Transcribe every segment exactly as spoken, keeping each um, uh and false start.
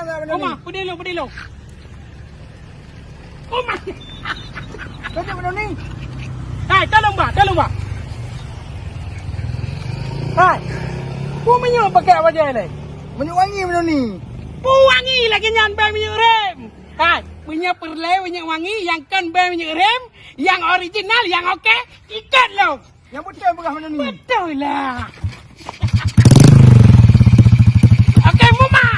Oma, peudeh lôn, peudeh lôn. Oma. Kau tak penuh ni. Hai, tolong bah, tolong bah. Hai. Peue meunyoe pakai bajai lé? Minyeuk wangi penuh ni. Peue wangi lagèe nyan bèe minyeuk rem. Hai, meunyoe peureulèe minyeuk wangi nyang kon bèe minyeuk rem, nyang original, nyang oke, ikot lôn. Nyang beutôi peugah meunan nyoe. Beutôi lah. Oke, mumat.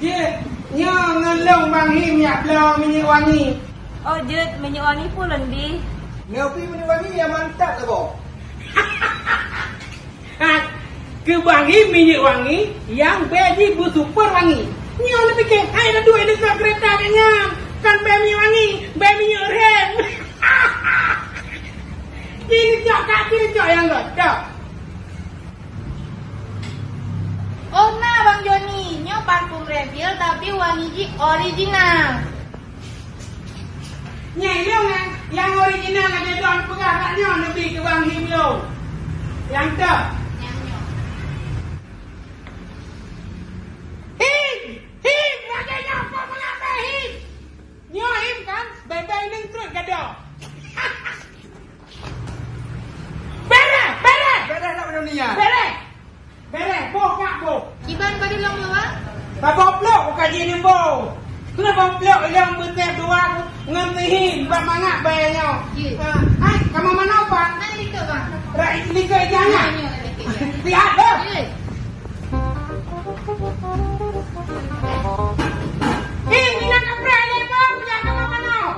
Jeuet, nyoe ngon lôn Bang Him jak bloe minyeuk wangi. Oh, jeuet, minyeuk wangi peue lôn bri? Nyoe pih minyeuk wangi nyang mantap saboh. Hai, keu Bang Him minyeuk wangi nyang bèe jih beusuper wangi. Nyoe neupike, hai, na duek deungon keureta keu nyan. Kon bèe minyeuk wangi, bèe minyeuk rem. Jih neucok, ka jih neucok nyang göt, cok. Oh, na Bang Joni, nyoe parfum refill tapi wangi jih original. Nyan lôn, eh, nyang original lagèe droen peugah that nyoe neubri keu Bang Him lôn. Nyang toh. Nyang nyoe. Him! Him! Lagèe nyoe kok meulabeh, Him! Nyoe Him kan, bèe-bèe inong treuk gadôh. Bereh! Bereh! Bereh lah, Bang Joni, ya. Bereh! Bereh, boh kak boh. Kiban padum lom, Bang? Saboh plôk, bukan jih nyoe boh. Saboh plôk lom beuteh dua ngon sihin, bak mangat bayar nyoe. Ye. Ah, hai, kamoe manoe, Pak? Hai, likot, Bang. Rak likot ijah nyan. Nyoe, nyoe, likot ijah. Sihat, boh. Ye. Eh, minyak kapreh ni, Bang. Jangan kamoe manoe.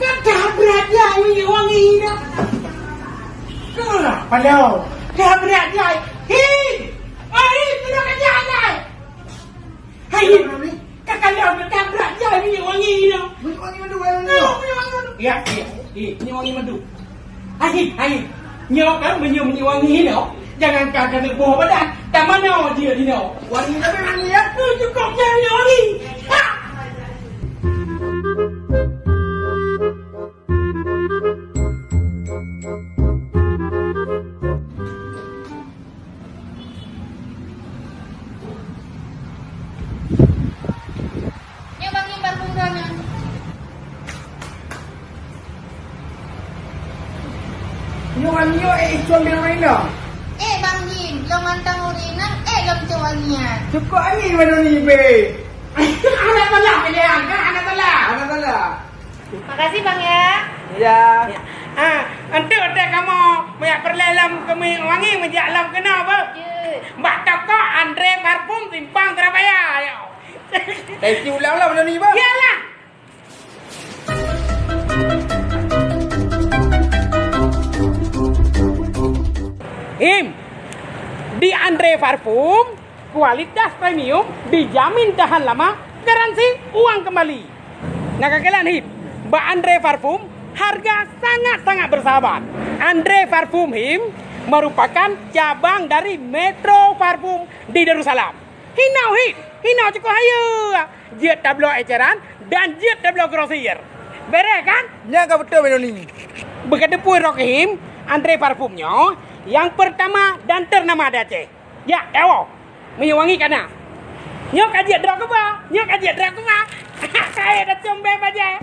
Ka tabrak jai minyeuk wangi dah. Keulah paloe. Tabrak jai. Hi! Oh, hi! Sudah ka jai, jai! Hai, hi! Ka kalon tabrak jai minyeuk wangi dah. Minyeuk wangi madu, wangi madu. Oh, minyeuk wangi madu. Ya, ya. Hi, minyeuk wangi madu. Hai, hai. Nyoe kan meunyoe minyeuk wangi nyoe, jangankan keuneuk boh badan, tamanoe jeuet inoe. Wangi tapi wangi, ya? Tu cukôp jai minyeuk wangi. Ha! Nyoe Bang Him parfum droe nyan. Nyoe nyoe, eh, icon di ureueng inong. Eh, Bang Him, lôn mantong ureueng inong, eh, lôn cok wangi nyan. Cukôp angén baru ni, be. Anak salah pilihan, kan? Anak salah. Anak salah. Makasih, Bang, ya. Ya. Ah, enteuk teuh kamoe meujak peureulèe lom keu minyeuk wangi meujak lom keunoe, beuh. Jeuet. Bak toko Andre Parfum Simpang Surabaya, ya. Tesi ulang lah benda ni, bang. Iyalah. Him, di Andre Parfum, kualitas premium dijamin tahan lama, garansi uang kembali. Nah, ka kalon Him, bak Andre Parfum, harga sangat-sangat bersahabat. Andre Parfum Him merupakan cabang dari Metro Parfum di Darussalam. Hinoe Him, hinoe cukôp hayeue. Jeuet tabloe eceran dan jeuet tabloe grosir. Bereh kan? Nyan ka beutôi, Bang Doni. Beukeudeuh pui rok Him, Andre Parfum nyoe nyang peurtama dan teurnama di Aceh. Jak, tawoe. Minyeuk wangi ka na. Nyoe ka jeuet droe keuba, nyoe ka jeuet droe keuba. Kayèe dah com bèe bajèe.